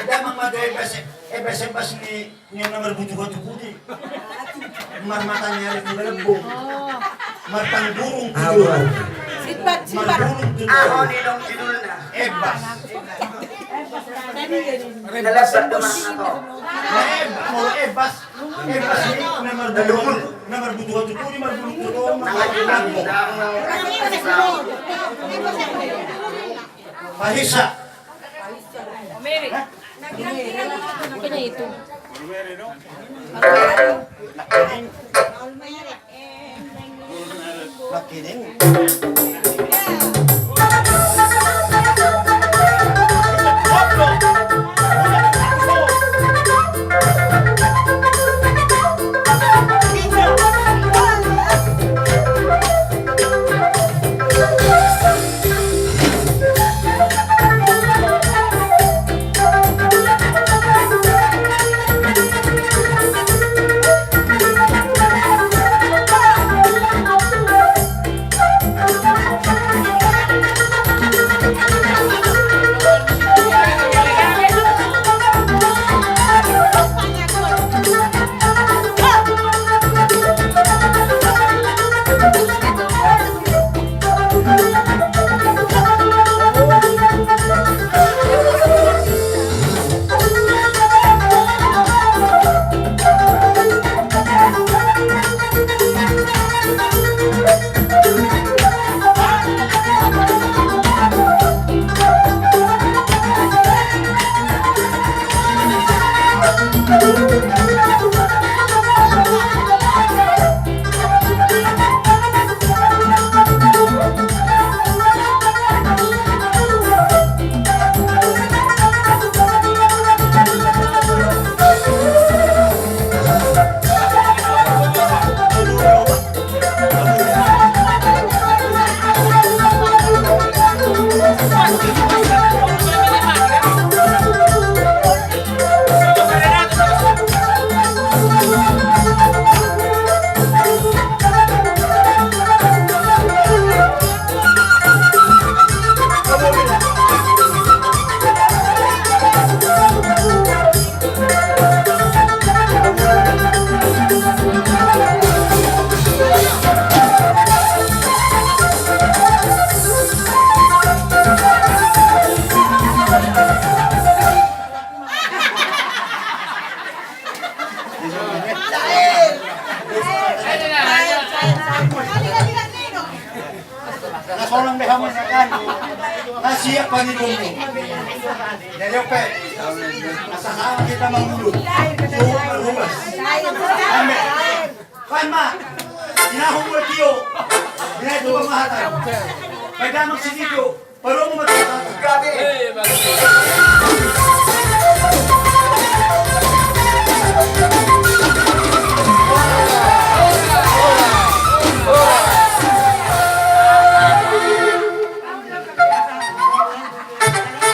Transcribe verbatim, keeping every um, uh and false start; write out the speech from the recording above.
Damang ma do Ebas, Ebas, Ebas ni, ni na marbutuhatuhut i. Marmata ni ari tu galebong. Martangburung tu jolo. Simpat, simpat. Marburung tu jolo. Aho ni dong judulna. Ebas. Dalam berdoa. Ebas, molo Ebas. Pahisa. Makanya itu. Na sonang be hamu na kan. Na siap pangidomu. Jadi ope. Asa hita mangulu. Suhut marhobas. Ambe. Kan ma. Inahum buat tio. Bina itu pemahatan. Pada maksud itu. Baru mau mati.